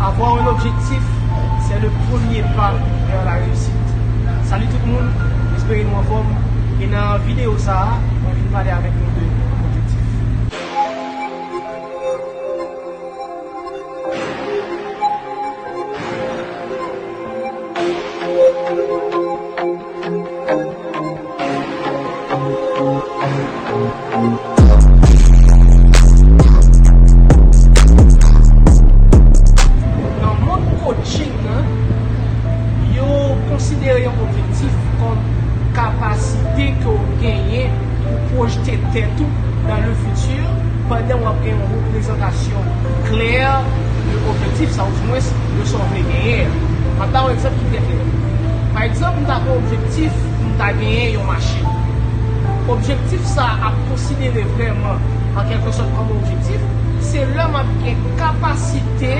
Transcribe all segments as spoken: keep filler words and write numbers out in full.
Avoir un objectif, c'est le premier pas vers la réussite. Salut tout moun, m espere nou anfòm. E nan videyo sa a, mwen vin pale avèk nou de objektif. Nan mond coaching nan, yo konsidere yon objektif kòm kapasite ke w genyen pou pwojte tèt ou dans le futur pandan w ap gen yon reprezantasyon klè de objektif sa, ou dimwens de sa w vle genyen an. M ap ba w yon egzanp ki trè klè. Pa egzanp, m ta gen yon objektif pou m ta genyen yon machin. Objektif sa a ap konsidere vrèman, an kèlkesòt, kòm yon objektif, se lè m ap gen kapasite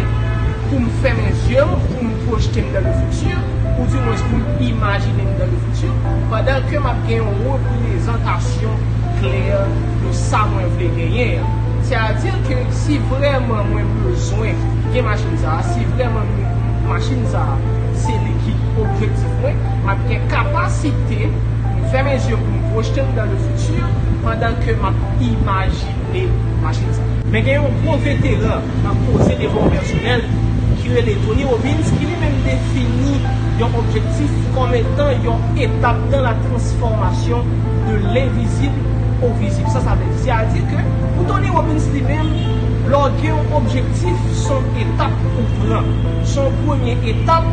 pou m fèmen zye m, pou m pwojte m dans le futur, ou dimwens pou m imajine m dans le futur, pandan ke m ap gen yon reprezantasyon klè de sa mwen vle genyen an. Sètadi ke si vrèman mwen bezwen gen machin sa a, si vrèman mwen, machin sa a, se li ki objektif mwen, m ap gen kapasite pou m fèmen zye m, pou m pwojte m dans le futur, pandan ke m ap imajine machin sa. Men gen yon gwo veteran nan koze devlopman pèsonèl ki rele Tony Robbins, ki li menm defini yon objektif kòm etan yon etap dans la transformation de l'invisible au visible. Sa, sa vle di, sètadi ke pou Tony Robbins li menm, lè w gen yon objektif, se yon etap ou pran. Se yon premye etap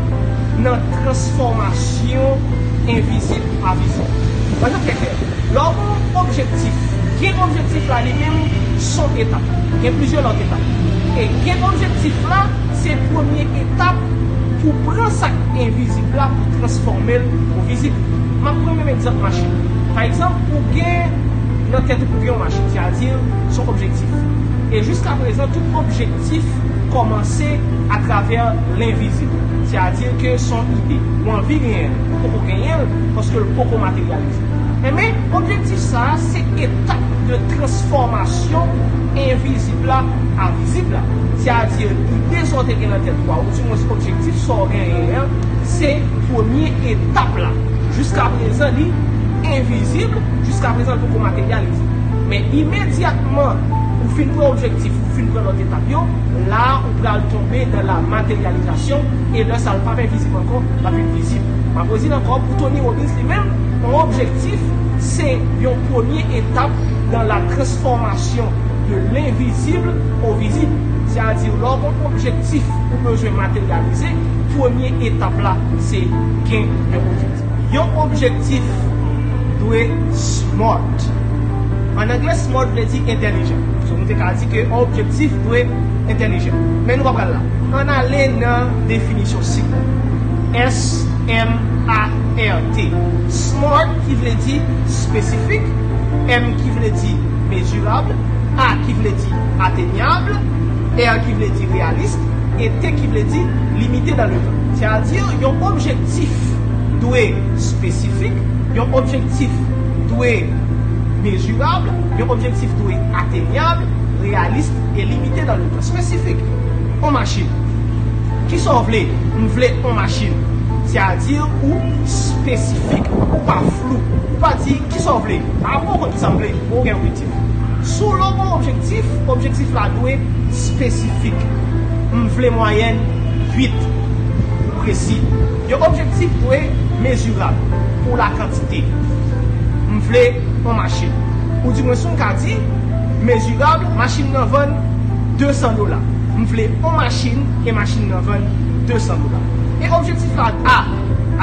nan transfòmasyon envizib a vizib. Ban nou trè klè. Lè w gen yon objektif, gen objektif la li menm se yon etap. Gen plizyè lòt etap. E gen objektif la, se premye etap pou pran sa k envizib la pou transfòme l o vizib. M ap pran menm egzanp machin. Pa egzanp, ou gen nan tèt ou pou gen yon machin, sètadi se yon objektif. E jiska prezan, tout objektif kòmanse atravè lenvizib. Sètadi ke se yon ide. Ou anvi genyen l, ou poko genyen l, paske l poko materyalize. Enben, objektif sa a, se etap de transfòmasyon envizib la a vizib la. Sètadi, ide sa w te gen nan tèt ou a, ou dimwens objektif sa w genyen an, se premye etap la. Jiska prezan, li envizib, jiska prezan, l poko materyalize. Men imedyatman ou fin pran objektif, ou fin pran lòt etap yo, la ou pral tonbe nan la materyalizasyon, e lè sa a l p ap envizib ankò, l ap vin vizib. M ap redi l ankò, pou Tony Robbins li menm, yon objektif se yon premye etap dans la transformation de l'invisible au visible. Sètadi, lè w gen yon objektif ou bezwen materyalize, premye etap la se gen yon objektif. Yon objektif dwe smart. An anglè, smart vle di entèlijan. So, nou te ka di ke yon objektif dwe entèlijan. Men nou pa pral la. Ann ale nan definisyon SMART. S M A R T. SMART ki vle di spesifik, M ki vle di mezirab, A ki vle di atenyab, R ki vle di reyalis, e T ki vle di limite dans le temps. Sètadi, yon objektif dwe spesifik, yon objektif dwe mezirab, yon objektif dwe atenyab, reyalis e limite dans le temps. Spesifik, yon machin. Kisa w vle? M vle yon machin. Sètadi ou spesifik, ou pa flou, ou pa di kisa w vle. Apre w konn kisa m vle, ou gen objektif. Si w gen yon objektif, objektif la dwe spesifik. M vle mwayèn uit, ou presi. Yon objektif dwe mezirab pou la kantite. M vle yon machin. Ou di mwen si w ka di, mezirab, machin nan vann de san dola. M vle yon machin e machin nan vann de san dola. E objektif la a,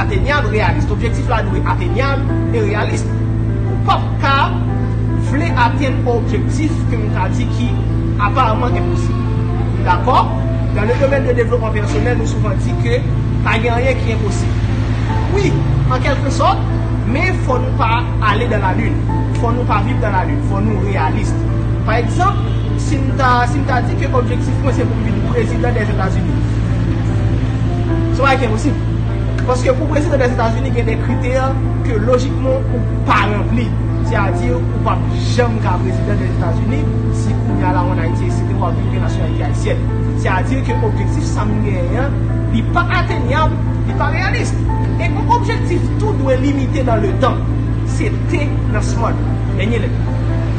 atenyab, reyalis. Objektif la dwe atenyab e reyalis. Ou p ap ka vle atenn yon objektif ke m ka di ki aparamman enposib. Dakò? Dans le domaine de développement personnel, nou souvan di ke pa gen anyen ki enposib. Wi, an kèlke sòt, men fò nou pa ale dans la lune. Fò nou pa viv dans la lune. Fò nou reyalis. Pa egzanp, si m ta, si m ta di ke objektif mwen se pou m vin prezidan Dèzetazini, se yon bagay ki enposib. Paske pou prezidan Dèzetazini, gen de kritè ke lojikman ou pa ranpli. Sètadi, ou p ap janm ka prezidan Dèzetazini si kounye a la w ann Ayiti, etsetera, w ap vin gen nasyonalite ayisyèn. Sètadi ke objektif sa m genyen an, li pa atenyab, li pa reyalis. E yon objektif tou dwe limite dans le temps. Se T nan SMART. Dènye lèt.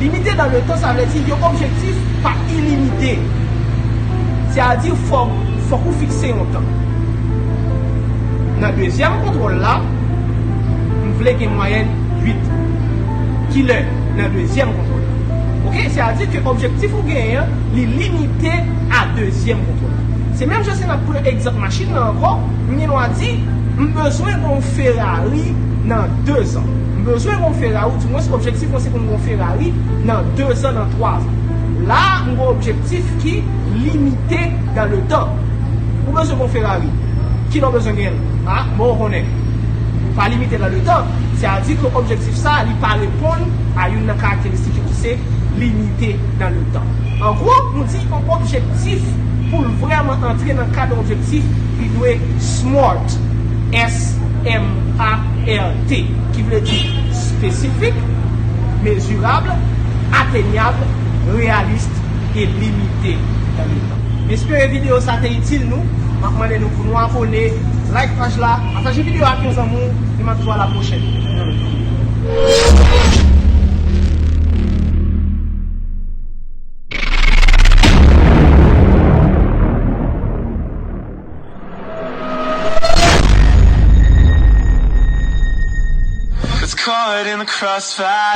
Limite dans le temps, sa vle di yon objektif pa ilimite. Sètadi, fòk, fòk ou fikse yon tan. Nan dezyèm kontwòl la, m vle gen mwayèn uit. Kilè? Nan dezyèm kontwòl la. Oke? Sètadi ke objektif ou genyen an, li limite a dezyèm kontwòl la. Se menm jan si n ap pran egzanp machin nan ankò, m gen dwa di, m bezwen gen yon Ferrari nan dezan. M bezwen gen yon Ferrari, ou dimwens objektif mwen se pou m gen yon Ferrari nan dezan, nan twazan. La, m gen yon objektif ki limite dans le temps. Ou bezwen gen yon Ferrari. Kilè w bezwen genyen l? A, bon, ou konnen. Pa limite dans le temps. Sètadi ke objektif sa, li pa reponn a youn nan karakteristik yo ki se limite dans le temps. An gwo, nou di yon objektif pou l vrèman antre nan kad objektif, li dwe SMART, S M A R T, ki vle di spesifik, mezirab, atenyab, reyalis e limite dans le temps. M espere videyo sa te itil nou. M ap mande nou pou nou abòne, like paj la, pataje videyo ak yon zanmi w, e m ap di w a la pwochèn. It's caught in the crossfire.